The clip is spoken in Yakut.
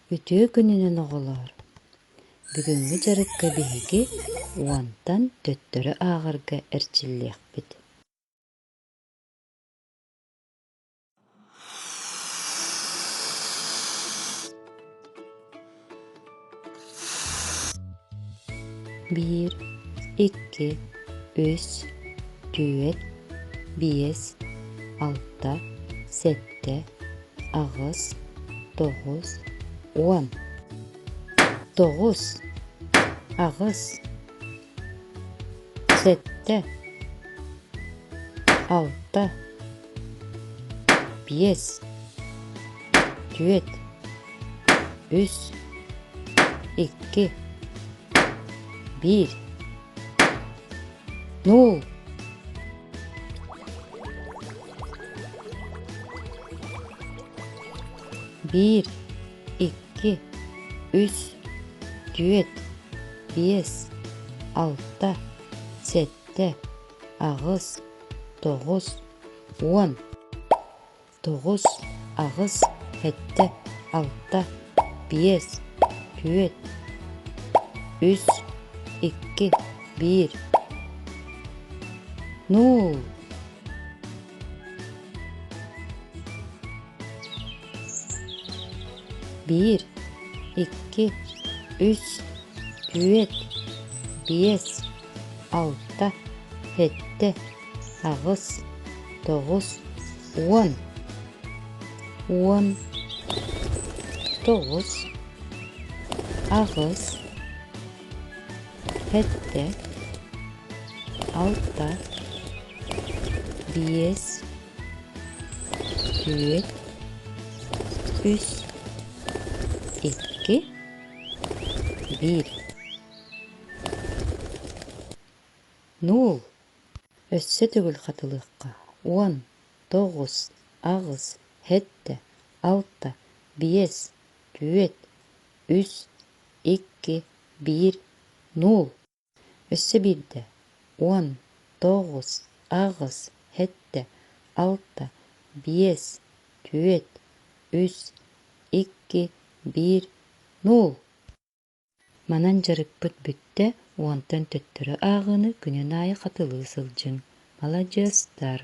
Үтүө күнүнэн оҕолоор! Бүгүҥҥү дьарыкка биһиги уонтан төттөрү ааҕарга эрчиллиэхпит. Биир, икки, үс, түөрт, биэс, алта, сэттэ, аҕыс, тоҕус, уон. Тоҕус, аҕыс, сэттэ, алта, биэс, түөрт, үс, икки, биир, нуул. Биир, икки, үс, түөрт, биэс, алта, сэттэ, аҕыс, тоҕус, уон. Тоҕус, аҕыс, сэттэ, алта, биэс, түөрт, үс, икки, биир. Нуул. Биир, икки, үс, түөрт, биэс, алта, сэттэ, аҕыс, тоҕус, уон, уон, тоҕус, аҕыс, сэттэ, алта, биэс, түөрт, үс, икки, биир. Нуул. Өссө төгүл хатылыахха: уон, тоҕус, аҕыс, сэттэ, алта, биэс, түөрт, үс, икки, биир, нуул. Өссө биирдэ: уон, тоҕус, аҕыс, сэттэ, алта, биэс, түөрт, үс, икки, биир, нуул. Манан дьарыкпыт бүттэ, уонтан төттөрү ааҕыыны күнүн аайы хатылыы сылдьыҥ. Маладьыастар!